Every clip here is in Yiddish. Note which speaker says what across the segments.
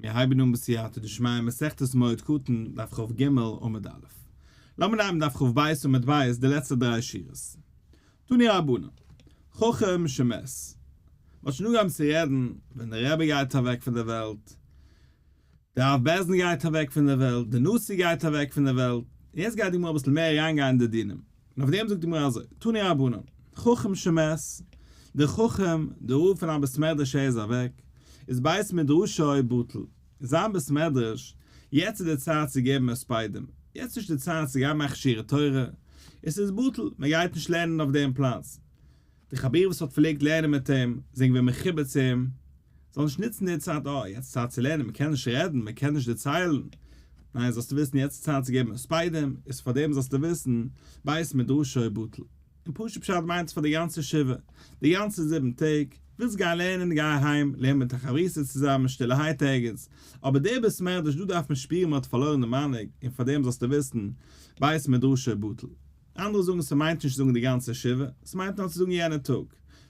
Speaker 1: מיר הייבן אן בסייעתא דשמיא מסכת מועד קטן, דף כ"ג עמוד א'. לאמיר נעמען דף כ"ב עמוד ב' די לעצטע דריי שורות. תנו רבנן, חכם שמת. מ'האט שוין אנגעהויבן צו רעדן ווען דער רבי גייט אוועק פון דער וועלט, דער אב בית דין גייט אוועק פון דער וועלט, דער נשיא גייט אוועק פון דער וועלט, און יעצט גייט די גמרא אביסל מער אריינגיין אין די דינים. און אויף דעם זאגט די גמרא אזוי, תנו רבנן, חכם שמת, דער חכם, דער רב פון א בית מדרש ער איז אוועק, איז בית מדרשו בטל, זיין בית מדרש, יעצט איז די צייט צו געבן הספדים, יעצט איז נישט די צייט צו גיין מאכן שיעורי תורה, עס איז בטל, מען גייט נישט לערנען אויף דעם פלאץ, די חבורה וואס האט פלעגט לערנען מיט אים, זענען געווען מחובר צו אים, זאל נישט נוצן די צייט, אה, יעצט איז צייט צו לערנען, מען קען נישט רעדן, מען קען נישט דערציילן, ניין, זאלסטו וויסן, יעצט איז צייט צו געבן הספדים, איז פאר דעם זאלסטו וויסן, בית מדרשו בטל. און פשוט פשט מיינט עס פאר די גאנצע שבעה, די גאנצע זיבן טעג, ווילסט גיין לערנען, גיי אהיים, לערן מיט א חברותא צוזאמען שטילערהייט ערגעץ, אבער דער בית מדרש, דא דארף מען שפירן מען האט פארלוירן די מנהיג, און פאר דעם זאלסטו וויסן, בית מדרשו בטל. אנדערע זאגן ס'מיינט נישט זאגן די גאנצע שבעה, ס'מיינט נאר צו זאגן יענע טאג,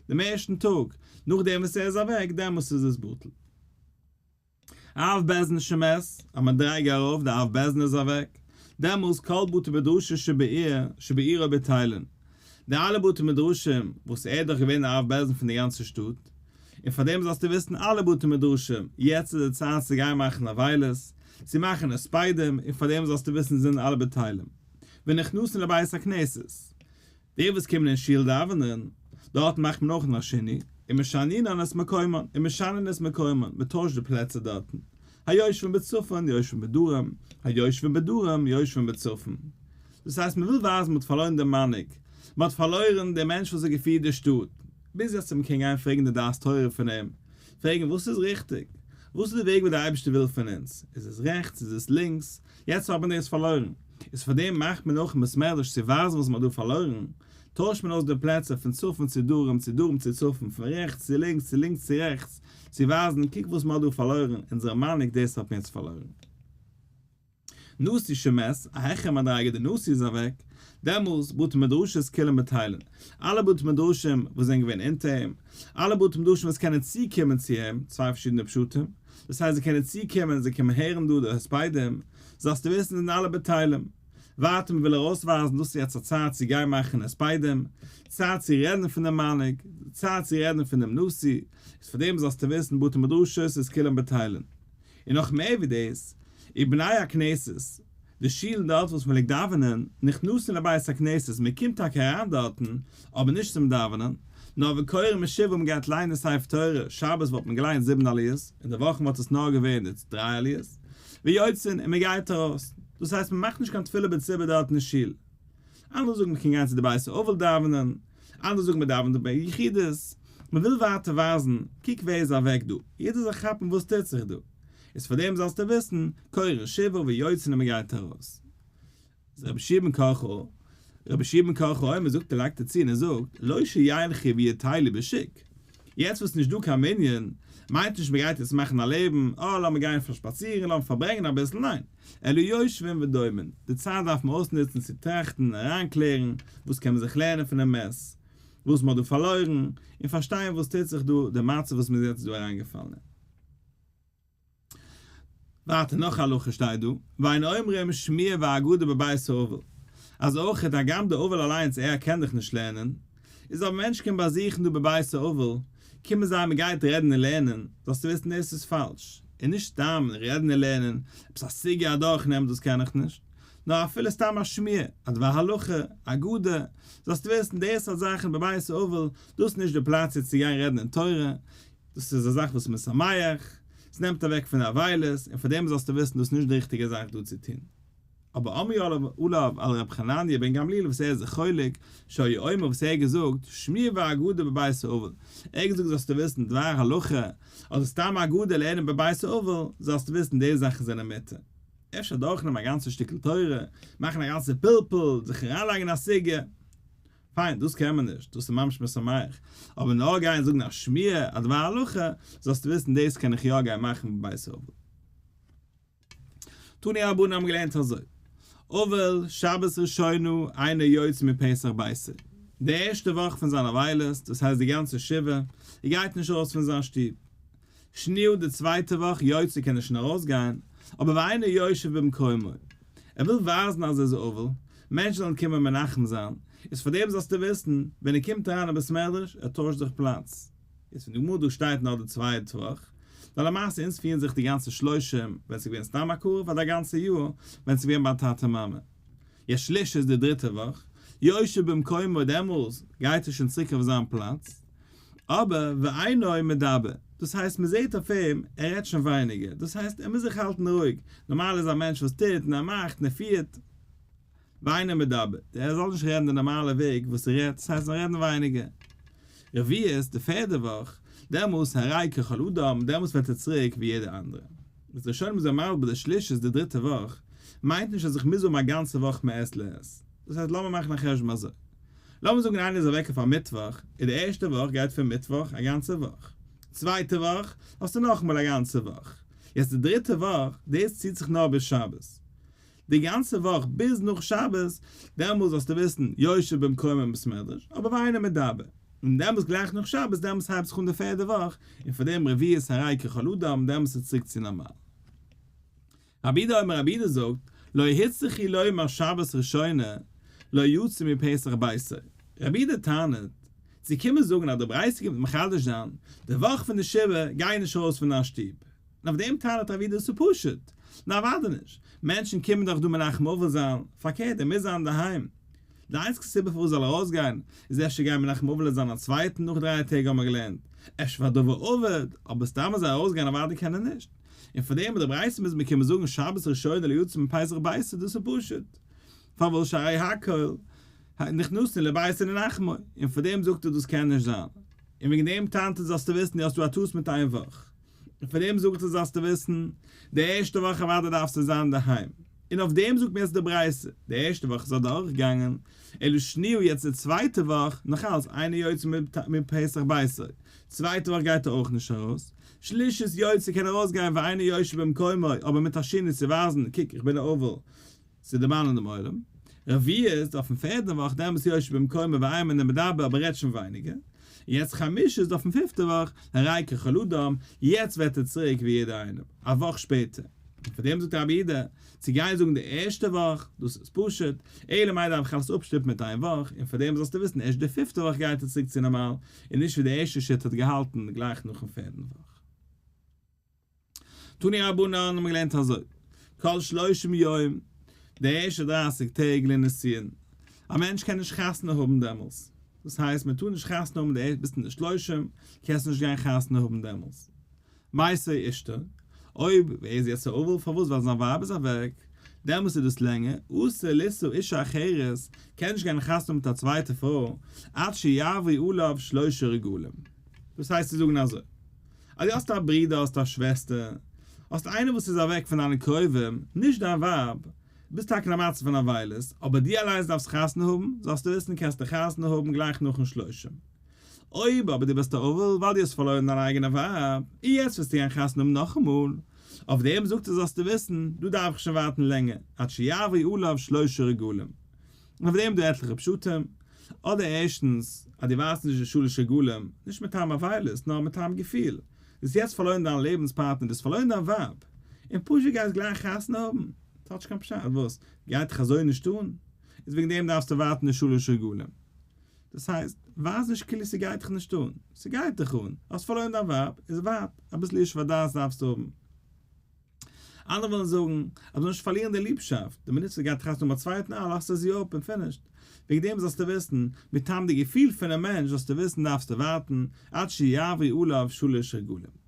Speaker 1: דעם ערשטן טאג, נאכדעם וואס ער איז אוועק, דעמאלס איז עס בטל. אב בית דין שמת, א מדריגה ארויף, די אב בית דין איז אוועק, דעמאלס כל בתי מדרשות שבעיר, שבעירו בטלין. די אלע בתי מדרשים, וואס ער איז דאך געווען די אב בית דין פון די גאנצע שטאט, און פאר דעם זאלסטו וויסן אלע בתי מדרשים, יעצט איז די צייט צו גיין מאכן אבילות, צו מאכן הספדים, און פאר דעם זאלסטו וויסן זענען אלע בטלים. ונכנסין לבית הכנסת, די וואס קומען אין שול דאווענען, דארטן מאכט מען אויך נאר שינוי, ומשנינן את מקומן, ומשנין את מקומן, מען טוישט די פלעצער דארטן, היושבין בצפון יושבין בדרום, היושבין בדרום יושבין בצפון. דאס הייסט מען וויל ווייזן מען האט פארלוירן דעם מנהיג, מען האט פארלוירן דעם מענטש וואס האט געפירט די שטאט, ביז יעצט האט מען קען גיין פרעגן די דעת תורה פון אים, פרעגן וואס איז ריכטיג, וואס איז די וועג וואס דער אייבערשטער וויל פון אונז, איז עס רעכטס איז עס לינקס, יעצט האט מען דאס פארלוירן, איז פאר דעם מאכט מען אויך אין בית מדרש צו ווייזן וואס מען האט דא פארלוירן, טוישט מען אויס די פלעצער פון צפון צו דרום, צו דרום צו צפון, פון רעכטס צו לינקס, צו לינקס צו רעכטס, צו ווייזן קוק וואס מען האט דא פארלוירן, אונזער מנהיג דאס האט מען יעצט פארלוירן. נשיא שמת, א העכערע מדריגה די נשיא איז אוועק, דעמאלס בתי מדרשות כולן בטלין, אלע בתי מדרשים וואס זענען געווען אונטער אים, אלע בתי מדרשים וואס קענען צוקומען צו אים, צוויי פארשידענע פשטים, דאס הייסט זיי קענען צוקומען, זיי קומען הערן דא די הספדים, זאלסטו וויסן זענען אלע בטלים. ווייטער מען וויל ארויסווייזן דאס איז יעצט א צייט צו גיין מאכן הספדים, צייט צו רעדן פון דעם מנהיג, צייט צו רעדן פון דעם נשיא, איז פאר דעם זאלסטו וויסן בתי מדרשות איז כולם בטלין. און נאך מער ווי דאס, ובני הכנסת, די שולן דארט וואס מען פלעגט דאווענען, נכנסין לבית הכנסת, מען קומט טאקע אריין דארטן, אבער נישט צום דאווענען, נאר וקורין משבעה מען גייט ליינען ספר תורה, שבת וואלט מען געליינט זיבן עליות, אין די וואכן וואלט עס נאר געווען די דריי עליות, ויוצאין און מען גייט ארויס, דאס הייסט מען מאכט נישט קיין תפילה בציבור דארט אין שול. אנדערע זאגן מען קען גיין צו די בית האבל דאווענען, אנדערע זאגן מען דאווענט ביחידות, מען וויל ווייטער ווייזן, קוק ווער איז אוועק דא, יעדער זאל כאפן וואס טוט זיך דא, איז פאר דעם זאלסטו וויסן, קורין שבעה ויוצאין און מען גייט ארויס. איז רבי יהושע בן קרחה, רבי יהושע בן קרחה אומר זאגט ער לייגט ער צו און ער זאגט, לא שילכו ויטיילו בשוק, יעצט וואס נישט דא קיין מנין, מיינט נישט מען גייט יעצט מאכן א לעבן, אה לאמיר גיין פאר שפאצירן, לאמיר פארברענגען אביסל, ניין, אלא יושבים ודומין, די צייט דארף מען אויסנוצן צו טראכטן און אריינקלערן, וואס קען מען זיך לערנען פונעם מת, וואס מען האט דא פארלוירן, און פארשטיין וואס טוט זיך דא, די מצב וואס מען איז יעצט דא אריינגעפאלן אין. ווייטער נאך א הלכה שטייט דא, ואין אומרים שמועה ואגדה בבית האבל, אז אויכעט הגם די אבל אליינס ער קען דאך נישט לערנען, איז אויב מענטשן קומען באזוכן דא בבית האבל, קומען זיי מען גייט רעדן און לערנען, זאלסטו וויסן דאס איז פאלש, און נישט סתם רעדן און לערנען, עפעס א סוגיא אדורכנעמען דאס קען איך נישט, נאר אפילו סתם א שמועה, א דבר הלכה, אגדה, זאלסטו וויסן דאס סארט זאכן בבית האבל, דאס איז נישט די פלאץ יעצט צו גיין רעדן אין תורה, דאס איז א זאך וואס משמח, עס נעמט אוועק פון די אבילות, און פאר דעם זאלסטו וויסן דאס איז נישט די ריכטיגע זאך דא צו טון. אבער אמרו עליו על ר' חנניה בן גמליאל וואס ער איז זיך חולק, שהיה אומר וואס ער האט געזאגט, שמועה ואגדה בבית האבל, ער האט געזאגט זאלסטו וויסן דבר הלכה, אדער סתם אגדה לערנען בבית האבל, זאלסטו וויסן די זאכן זענען מותר. אפשר דורכנעמען א גאנצע שטיקל תורה, מאכן א גאנצע פלפול, זיך אריינלייגן אין א סוגיא. פיין, דאס קען מען נישט, דאס איז ממש משמח. אבער נאר גיין זאגן א שמועה, א דבר הלכה, זאלסטו וויסן דאס קען איך יא גיין מאכן בבית האבל. תנו רבנן האבן געלערנט אזוי, אבל שבת ראשונה אינו יוצא מפתח ביתו, די ערשטע וואך פון זיין אבילות, דאס הייסט די גאנצע שבעה, ער גייט נישט ארויס פון זיין שטוב. שניה די צווייטע וואך יוצא קען ער שוין ארויסגיין, אבער ואינו יושב במקומו, ער וויל ווייזן אז ער איז אבל, מענטשן זאלן קומען מנחם זיין, איז פאר דעם זאלסטו וויסן, ווען ער קומט אריין אין בית מדרש, ער טוישט זיך פלאץ. איז פון די גמרא דא שטייט נאר די צווייטע וואך, ווייל למעשה אונז פירן זיך די גאנצע שלושים ווען ס'איז געווען סתם א קרוב אדער א גאנצע יאר ווען ס'איז געווען ביי טאטע מאמע. יעצט שלישית איז די דריטע וואך, יושב במקומו דעמאלס גייט ער שוין צוריק אויף זיין פלאץ, אבער ואינו מדבר, דאס הייסט מ'זעט אויף אים ער רעדט שוין ווייניגער, דאס הייסט ער מוז זיך האלטן רואיג, נארמאל איז א מענטש וואס טוט און ער מאכט און ער פירט, ואינו מדבר, ער זאל נישט רעדן די נארמאלע וועג וואס ער רעדט, דאס הייסט זאל רעדן ווייניגער. רביעית, די פערדע וואך, דעמאלס הרי ככל אדם, דעמאלס ווערט ער צוריק ווי יעדער אנדערע. איז די ראשונים זענען מסביר די שלישית די דריטע וואך, מיינט נישט אז איך מוז האבן א גאנצע וואך מעת לעת. דאס הייסט לאמיר מאכן א חשבון אזוי. לאמיר זאגן איינער איז אוועק אויף א מיטוואך, איז די ערשטע וואך גייט פון מיטוואך א גאנצע וואך. צווייטע וואך האסטו נאכאמאל א גאנצע וואך. יעצט די דריטע וואך, דאס ציט זיך נאר ביז שבת. די גאנצע וואך ביז נאך שבת, דעמאלס זאלסטו וויסן, יושב במקומו בית מדרש, אבער ואינו מדבר. און דעמאלס גלייך נאך שבת, דעמאלס הייבט זיך אן די פערדע וואך, און פאר דעם רביעית הרי ככל אדם, דעמאלס איז צוריק צו נארמאל. רבי יהודה אומר רבי יהודה זאגט, לא הוצרכו לומר שבת ראשונה לא יצא מפתח ביתו. רבי יהודה טענה'ט, צו קומען זאגן אז די ברייתא קומט מחדש זיין, די וואך פון די שבעה גיי נישט ארויס פון דיין שטוב. און אויף דעם טענה'ט רבי יהודה ס'איז פשוט, ניין אוודאי נישט, מענטשן קומען דאך דא מנחם אבל זיין, פארקערט ער מוז זיין אינדערהיים, די איינציגסטע סיבה פארוואס זאל ער ארויסגיין איז אפשר גיין מנחם אבל זיין א צווייטן נאך דריי טעג האבן מיר געלערנט, אפשר פאר דבר אבד, אבער סתם אזוי ארויסגיין אוודאי קען ער נישט, און פאר דעם האט די ברייתא מוז מען קומען זאגן שבת ראשונה לא יצא מפתח ביתו דאס איז פשוט, פארוואס שהרי הכל נכנסין לביתו לנחמו, און פאר דעם זאגט ער דאס קען נישט זיין, און וועגן דעם טענה'ט ער זאלסטו וויסן דו האסט דא א טעות מיט איין וואך. און פאר דעם זאגט ער זאלסטו וויסן, די ערשטע וואך אוודאי דארפסטו זיין אינדערהיים, און אויף דעם זאגט מיר יעצט די ברייתא, די ערשטע וואך איז אדורך געגאנגען, אלא שניה יעצט די צווייטע וואך, נאך אלץ אינו יוצא מפתח ביתו, צווייטע וואך גייט ער אויך נישט ארויס, שלישית יוצא קען ארויס גיין ואינו יושב במקומו, אבער מיט א שינוי צו ווייזן, קוק איך בין א אבל, צו דערמאנען דעם עולם. רביעית, אויפן פערטן וואך, דעמאלטס יושב במקומו ואינו מדבר אבער רעדט שוין ווייניגער. און יעצט חמישית, אויפן פיפטע וואך, הרי ככל אדם, יעצט ווערט ער צוריק ווי יעדער איינער, א וואך שפעטער. און פאר דעם זאגט רבי יהודה, צו גיין זאגן די ערשטע וואך, דאס איז פשוט, אלא מאי דארף איך אלעס אפשטופן מיט איין וואך, און פאר דעם זאלסטו וויסן ערשט די פיפטע וואך גייט ער צוריק צו נארמאל, און נישט ווי די ערשטע שיטה האט געהאלטן גלייך נאכן פערטן וואך. תנו רבנן האבן געלערנט אזוי, כל שלושים יום, די ערשטע דרייסיג טעג לנישואין, א מענטש קען נישט חתונה האבן דעמאלס, דאס הייסט מען טאר נישט חתונה האבן די ערשטע, ביסט אין די שלושים, קענסט נישט גיין חתונה האבן דעמאלס. מתה אשתו, אויב ער איז יעצט א אבל פארוואס ווייל זיין ווייב איז אוועק, דעמאלס איז דאס לענגער, אסור לישא אישה אחרת, קען נישט גיין חתונה האבן מיט א צווייטע פרוי, עד שיעברו עליו שלשה רגלים. דאס הייסט צו זאגן אזוי. אז דו האסט א ברודער, האסט א שוועסטער, האסט איינער וואס איז אוועק פון דיינע קרובים, נישט דיין ווייב, ביסט טאקע אין א מצב פון אבילות, אבער דו אליינס דארפסט חתונה האבן, זאלסטו וויסן קענסטו חתונה האבן גלייך נאכן שלושים. אויב אבער דו ביסט א אבל ווייל דו האסט פארלוירן דיין אייגענע ווייב, און יעצט ווילסטו גיין חתונה האבן נאכאמאל, אויף דעם זאגט ער זאלסטו וויסן, דא דארף איך שוין ווארטן לענגער, עד שיעברו עליו שלשה רגלים. און אויף דעם דא עטליכע פשטים, אדער ערשטנס, אז דו ווייסט נישט די שלש רגלים, נישט מטעם אבילות, נאר מטעם געפיל, דו האסט יעצט פארלוירן דיין לעבנס פארטנער, דו האסט פארלוירן דיין ווייב, און פשוט גייסט גלייך חתונה האבן? ס'האט נישט קיין פשט, וואס? גייט דיך אזוי נישט אן? איז וועגן דעם דארפסטו ווארטן די שלש רגלים. דאס הייסט, ווייז נישט כאילו ס'גייט דיך נישט אן, ס'גייט דיך אן, האסט פארלוירן דיין ווייב, איז ווארט, אביסל ישוב הדעת דארפסטו האבן. אנדערע ווילן זאגן אז מ'זאל נישט פארלירן די ליבשאפט, די מינוט ס'גייט חתונה האבן א צווייטן אה לאזטו זי אפ און finished. וועגן דעם זאלסטו וויסן, מטעם די געפיל פונעם מענטש זאלסטו וויסן דארפסטו ווארטן עד שיעברו עליו שלש רגלים.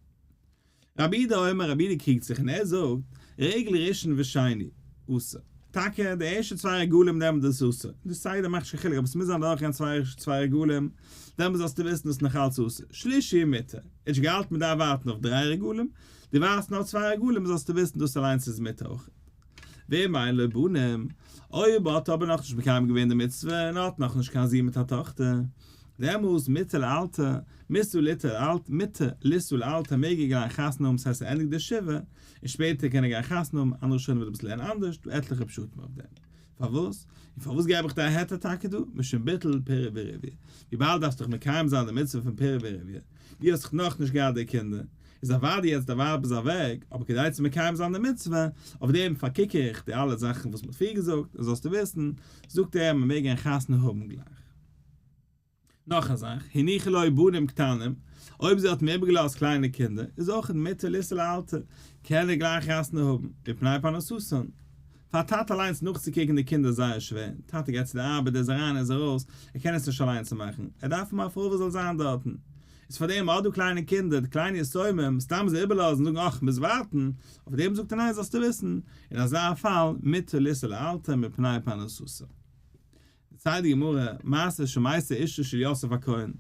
Speaker 1: רבי יהודה אומר רבי יהודה קריגט זיך און ער זאגט, רגל ראשון ושני, אסור. טאקע די ערשטע צוויי רגלים דעמאלט איז עס אסור, די סדר מאכט נישט קיין חילוק אבער ס'מוז זיין אדורכגיין צוויי רגלים, דעמאלט זאלסטו וויסן דאס איז נאך אלץ אסור. שלישי מותר. ער האט נישט געהאלטן מ'דארף ווארטן אויף דריי רגלים, דו ווארטסט נאר צוויי רגלים זאלסטו וויסן דאס אליינס איז מותר אויך. ואם אין לו בנים, אויב האט אבער נאכנישט מקיים געווען די מצוה און האט נאכנישט קיין זון מיט א טאכטער, דעמאלס מותר לאלתר, מותר לישא לאלתר, מותר לישא לאלתר מעג ער גיין חתונה האבן ס'הייסט ער ענדיגט די שבעה, און שפעטער קען ער גיין חתונה האבן, אנדערע ראשונים וועט אביסל לערנען אנדערש, דא עטליכע פשטים אויף דעם. פארוואס? און פארוואס געב איך דיר א היתר טאקע דא? משום ביטול פריה ורביה, וויבאלד דארפסט דאך מקיים זיין די מצוה פון פריה ורביה, דו האסט דאך נאכנישט געהאט די קינדער. איז אוודאי יעצט די ווייב איז אוועק, אבער כדי צו מקיים זיין די מצוה, אויף דעם פארקוק איך די אלע זאכן וואס מ'האט פריער געזאגט, און זאלסטו וויסן, זאגט ער, מ'מעג גיין חתונה האבן גלייך. נאך א זאך, הניחה לו בנים קטנים, אויב זי האט אים איבערגעלאזט קליינע קינדער, איז אויך מותר לישא לאלתר, קען ער גלייך חתונה האבן, מפני פרנסתן. פאר א טאטע אליינס נאכצוקוקן די קינדער איז זייער שווער, טאטע גייט צו די ארבעט, ער איז אריין ער איז ארויס, ער קען עס נישט אליינס מאכן, ער דארף האבן א פרוי וואס זאל זיין דארטן. איז פאר דעם האט דא קליינע קינדער, די קליינע יתומים, סתם זיי איבערלאזן און זאגן אך, מוז ווארטן, אויף דעם זאגט ער ניין זאלסטו וויסן, אין אזא פאל מותר לישא לאלתר מפני פרנסתן. דערציילט די גמרא, מעשה שמתה אשתו של יוסף הכהן,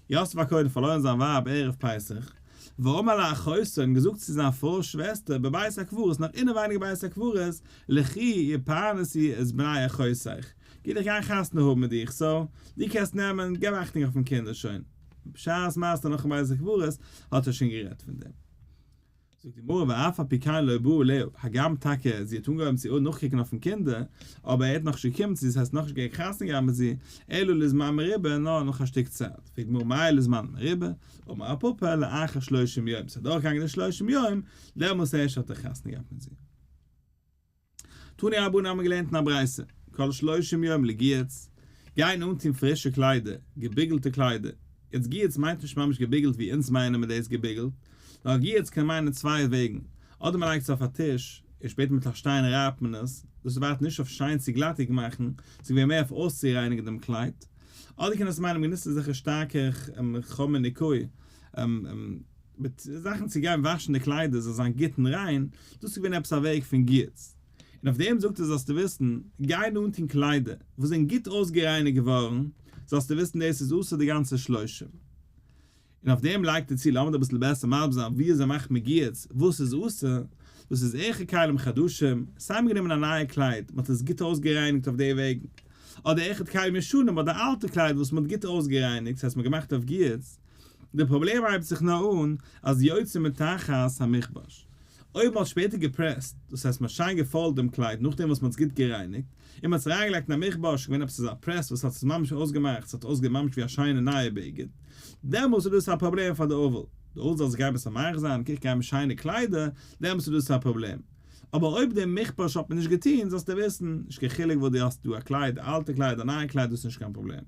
Speaker 1: יוסף הכהן האט פארלוירן זיין ווייב ערב פסח, ואמר לאחותו און געזאגט צו זיין פרוי שוועסטער בבית הקברות נאך אינעווייניג בית הקברות, לכי ופרנסי את בני אחותך, גיי איך גיין חתונה האבן מיט דיך, so, דו קענסט נעמען, געב אכטונג אויפן קינדער שוין. בשעת מעשה נאך אין בית הקברות האט ער שוין גערעדט פון דעם. זאגט די גמרא ואף על פי כן לא בא עליה, הגם טאקע זי האט אנגעהויבן צו נאכקוקן אויפן קינדער, אבער ער האט נאכנישט געקומען צו זי, ס'הייסט נאכנישט געהעריג חתונה געהאט מיט זי, אלא לזמן מרובה, נאר נאך א שטיק צייט, פרעגט די גמרא מאי לזמן מרובה, אמר רב פפא לאחר שלושים יום, ס'איז אדורכגעגאנגען די שלושים יום, דעמאלס ערשט האט ער חתונה געהאט מיט זי. תנו רבנן האבן געלערנט אין א ברייתא, כל שלושים יום לגיהוץ, גיין אנטון פרישע קליידער, געביגלטע קליידער, יעצט גיהוץ מיינט נישט ממש געביגלט ווי אונז מיינען מיט דאס געביגלט, נאר גיהוץ קען מיינען צוויי וועגן, אדער מען לייגט עס אויף א טיש, און שפעטער מיט א שטיין רייבט מען עס, דאס איז ווייט נישט אויף שיין צו גלאטיג מאכן, ס'איז געווען מער אויף אויסצורייניגן דעם קלייד, אדער קען עס מיינען מען גענוצט אזעלכע שטארקע חומר ניקוי, מיט זאכן צו גיין וואשן די קליידער זאל זיין גוט און ריין, דאס איז געווען עפעס א וועג פון גיהוץ. און אויף דעם זאגט ער זאלסטו וויסן, גיין אנטון קליידער וואס זענען גוט אויסגערייניגט געווארן, זאלסטו וויסן דאס איז אסור די גאנצע שלושים. און אויף דעם לייגט ער צו, לאמיר אביסל בעסער מסביר זיין ווי אזוי מאכט מען גיהוץ, וואס איז אסור, דאס איז אחד כלים חדשים, סיי מ'האט גענומען א נייע קלייד, מ'האט עס גוט אויסגערייניגט אויף די וועגן, אדער אחד כלים ישנים, אדער אלטע קלייד וואס מ'האט גוט אויסגערייניגט, ס'הייסט מ'האט געמאכט אויף גיהוץ, די פראבלעם הייבט זיך נאר אן אז יוצא מתחת המכבש. אויב מ'האט שפעטער געפרעסט, דאס הייסט מ'האט שיין געפאלדט דעם קלייד נאכדעם וואס מ'האט עס גוט גערייניגט, און מ'האט עס אריינגעלייגט אין א מכבש, געווען עפעס אזא פרעס וואס האט עס ממש אויסגעמאכט, ס'האט אויסגעזען ממש ווי א שיינע נייע בגד, דעמאלס איז דאס א פראבלעם פאר די אבל. די אבל זאל זיך גיין משמח זיין, קוק גיי מיט שיינע קליידער, דעמאלס איז דאס א פראבלעם. אבער אויב דעם מכבש האט מען נישט געטון, זאלסטו וויסן, נישט קיין חילוק וואס דו האסט דא א קלייד, א אלטע קלייד, א נייע קלייד, דאס איז נישט קיין פראבלעם.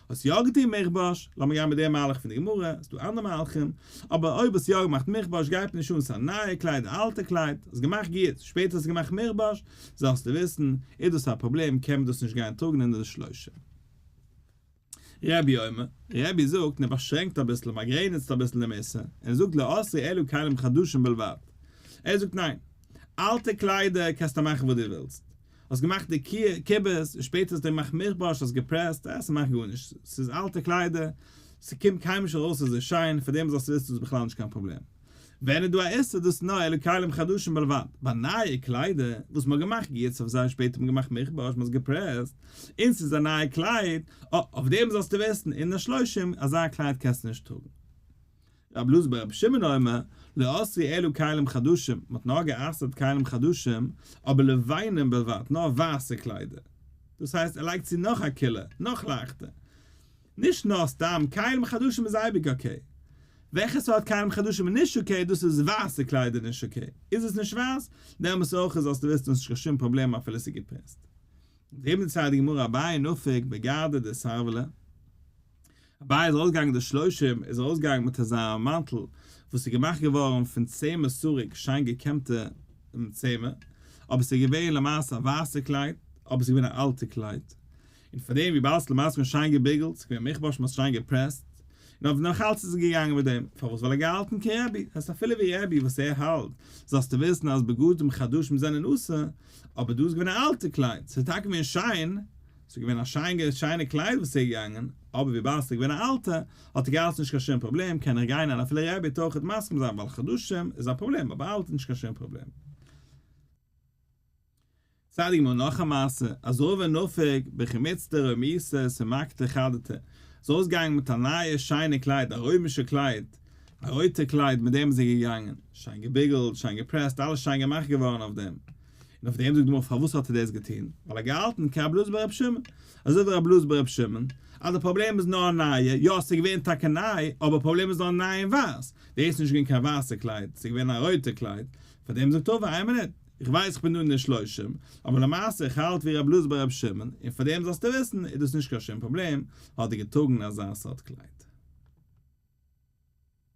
Speaker 1: האסט יא געטון מכבש, לאמיר גיין מיט די מהלך פון די גמרא, ס'איז דא אנדערע מהלכים, אבער אויב האסט יא געמאכט מכבש גייט נישט אן ס'איז א נייע קלייד א אלטע קלייד, האסט געמאכט גיהוץ, שפעטער האסטו געמאכט מכבש, זאלסטו וויסן, איז דאס א פראבלעם קען מען דאס נישט גיין טראגן אין די שלושה. רבי אומר, רבי זאגט און ער באשרענקט אביסל און באגרעניצט אביסל דעם איסור, און ער זאגט לא אסרו אלא כלים חדשים בלבד, ער זאגט ניין, אלטע קליידער קענסטו מאכן וואס דו ווילסט, האסט געמאכט די כיבוס און שפעטער האסטו געמאכט מכבש האסט געפרעסט, אה ס'מאכט גארנישט, ס'איז אלטע קליידער, ס'קומט קיינמאל נישט ארויס אזוי שיין, פאר דעם זאלסטו וויסן ס'איז בכלל נישט קיין פראבלעם. ווען איז דא א איסור דאס נאר אלא כלים חדשים בלבד, ביי נייע קליידער וואס מ'האט געמאכט גיהוץ אויף זיי שפעטער האט מען געמאכט מכבש מ'האט עס געפרעסט און ס'איז א נייע קלייד, אה אויף דעם זאלסטו וויסן אין די שלושים אזא קלייד קענסטו נישט טראגן. רבי אלעזר ברבי שמעון אומר, לא אסרו אלא כלים חדשים, מען האט נאר גע'אסר'ט כלים חדשים, אבער לבנים בלבד, נאר ווייסע קליידער. דאס הייסט ער לייגט צו נאך א קולא, נאך לייכטער. נישט נאר סתם כלים חדשים איז אייביג okay. וועלכע סארט כלים חדשים איז נישט okay, דאס איז ווייסע קליידער נישט okay. איז עס נישט ווייס, דעמאלס אויך זאלסטו וויסן ס'איז נישט קיין שום פראבלעם אפילו ס'איז געפרעסט. דעם דערציילט די גמרא אביי נפק בגרדא דסרבלא. אביי איז ארויסגעגאנגען די שלושים איז ארויסגעגאנגען מיט אזא מאנטל וואס איז געמאכט געווארן פון צמר סרוג שיין געקעמטע צמר, אבער ס'איז געווען למעשה א ווייסע קלייד, אבער ס'איז געווען א אלטע קלייד, און פאר דעם וויבאלד ס'איז למעשה געווען שיין געביגלט, ס'איז געווען מכבש מ'האט עס שיין געפרעסט, און אויף נאך אלץ איז ער געגאנגען מיט דעם, פארוואס ווייל ער האט געהאלטן כרבי, הייסט אפילו ווי רבי וואס ער האלט, זאלסטו וויסן אז בגדים חדשים זענען אסור, אבער דא איז געווען א אלטע קלייד, ס'איז טאקע געווען שיין, ס'איז געווען א שיינע שיינע קלייד וואס איז געגאנגען, אבער וויבאלד ס'איז געווען א אלטע, האט ער געהאלטן נישט קיין שום פראבלעם, קען איך גיין און אפילו רבי וועט אויכעט מסכים זיין ווייל חדשים איז א פראבלעם אבער אלט איז נישט קיין שום פראבלעם. צדיק גמור נאך א מעשה, אז רבא נפק בחמיצתא רומייתא סומקתא חדתא, איז ארויסגעגאנגען מיט א נייע שיינע קלייד, א רוימישע קלייד, א רויטע קלייד, מיט דעם איז ער געגאנגען, שיין געביגלט, שיין געפרעסט, אלעס שיין געמאכט געווארן אויף דעם. און אויף דעם זאגט די גמרא פארוואס האט ער דאס געטון? ווייל ער האט געהאלטן כרבי אלעזר ברבי שמעון, אזוי ווי רבי אלעזר ברבי שמעון, אז די פראבלעם איז נאר נייע, יא ס'איז געווען טאקע ניי, אבער פראבלעם איז נאר ניי און ווייס, דאס איז נישט געווען קיין ווייסע קלייד, ס'איז געווען א רויטע קלייד, פאר דעם זאגט רבא איין מינוט, איך ווייס איך בין דא אין די שלושים, אבער למעשה איך האלט ווי רבי אלעזר ברבי שמעון, און פאר דעם זאלסטו וויסן איז דאס נישט קיין שום פראבלעם, האט ער געטראגן אזא סארט קלייד.